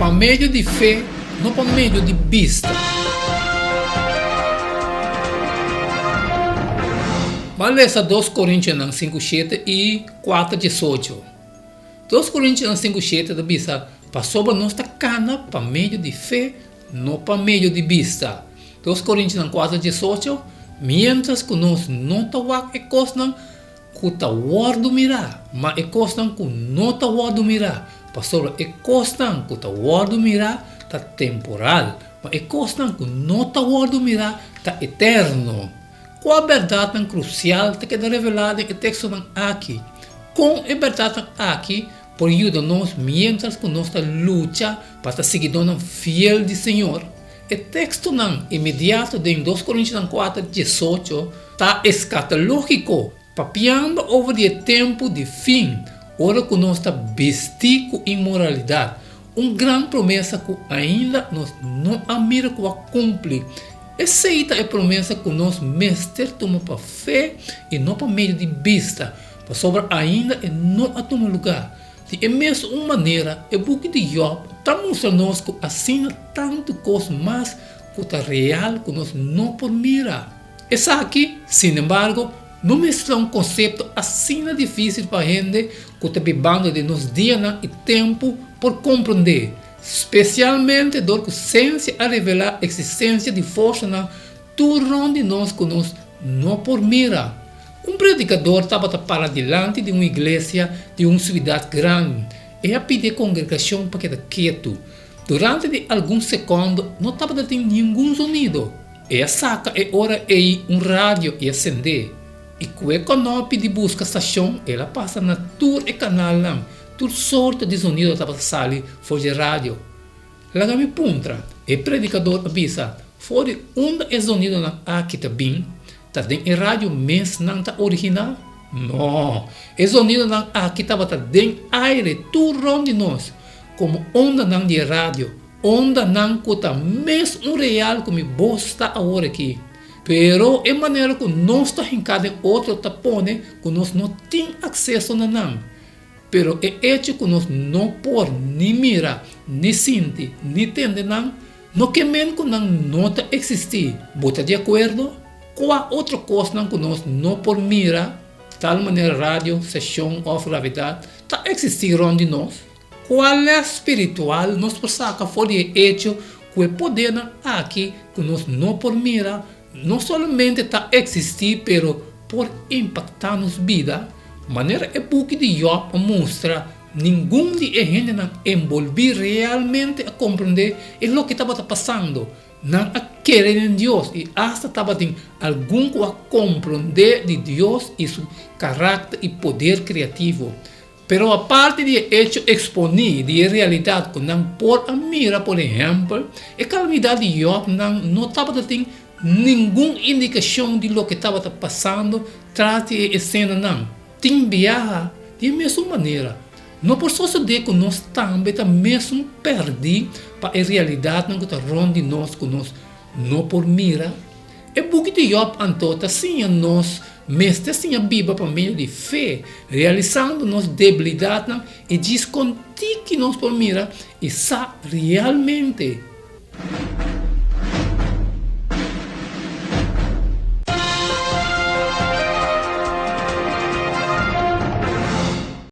Pa medio di fe, no pa medio di bista. Ban lesa Dos Korintionan sinku shete i kuater diesocho. Dos Korintionan sinku shete ta bisa, Pasobra nos ta kana pa medio di fe, no pa medio di bista. Dos Korintionan kuater diesocho, Miéntras ku nos no ta wak e kosnan ku ta wòrdu mirá, ma e kosnan ku no ta wòrdu mirá, pasobra e kosnan ku ta wòrdu mirá ta temporal, ma e kosnan ku no ta wòrdu mirá ta eterno. Kua bèrdatnan krusial ta keda revelá den e tekstonan aki? Kon e bèrdatnan aki por yuda nos miéntras ku nos ta lucha pa ta siguidónan fiel di Señor? E tekstonan inmediato den Dos Korintionan kuater diesocho ta eskatológiko, papiando over di e tempu di fin, ora ku nos ta bistí ku inmoralidat, un gran promesa ku ainda nos no a mira ku a kumpli. Esei ta e promesa ku nos mester tuma pa fe i no pa medio di bista, pasobra ainda e no a tuma lugá. Di e mes un manera, e buki di Jòb ta mustra nos ku asina tantu kos mas ku ta real ku nos no por mira. Esaki, sinembargo, no mester ta un konsepto asina difísil pa hende ku ta bibando den nos dianan i tempu por komprondé, spesialmente dor ku siensia a revelá eksistensia di forsanan tur rònt di nos ku nos no por mira. Un predikador tabata para dilanti di un iglesia di un siudat grandi. E a pidi e kongregashon pa keda ketu. Durante di algun sekondo no tabata tin ningun zonido. E a saka e ora ei un radio i a send'é. I ku e kònòpi di buska stashon el a pasa na tur e kanalnan. Tur sorto di zonido tabata sali for dje radio. Laga mi puntra, e predikador a bisa, for di unda e zonidonan aki ta bin? Ta den e radio mes nan ta originá? No, e zonidonan aki tabata den aire tur rònt di nos, komo ondanan di e radio, ondanan ku ta mes un real ku mi bos ta awor aki. Pero e manera ku nos ta hinká den otro ta pone ku nos no tin akseso na nan. Pero e echo ku nos no por ni mira, ni sinti, ni tende nan, no ke men ku nan no ta eksistí. Bo ta di akuerdo? Kua otro kosnan ku nos no por mira, tal manera radio, seshon òf gravedat, ta eksistí rònt di nos? Kua lès spiritual nos por saka for di e echo ku e podernan aki ku nos no por mira, no solamente ta eksistí pero por impaktá nos bida? Manera e buki di Jòb a mustra, ningun di e hendenan enbolbí realmente a komprendé e loke tabata pasando. Nan a kere den Dios i asta tabatin algun ku a komprendé di Dios i su karakter i poder kreativo. Pero aparte di e echo eksponí di e realidat ku nan por a mira, por ehèmpel, e kalamidat di Jòb, nan no tabata tin ningun indikashon di loke tabata pasando tras di e esenanan. Tin biaha di e mesun manera, no por sosodé ku nos tambe ta mesun pèrdí pa e realidatnan ku ta rònt di nos ku nos no por mira? E buki di Jòb anto ta siña nos mester siña biba pa medio di fe, realisando nos debilidatnan i djis kon tiki nos por mira i sa realmente.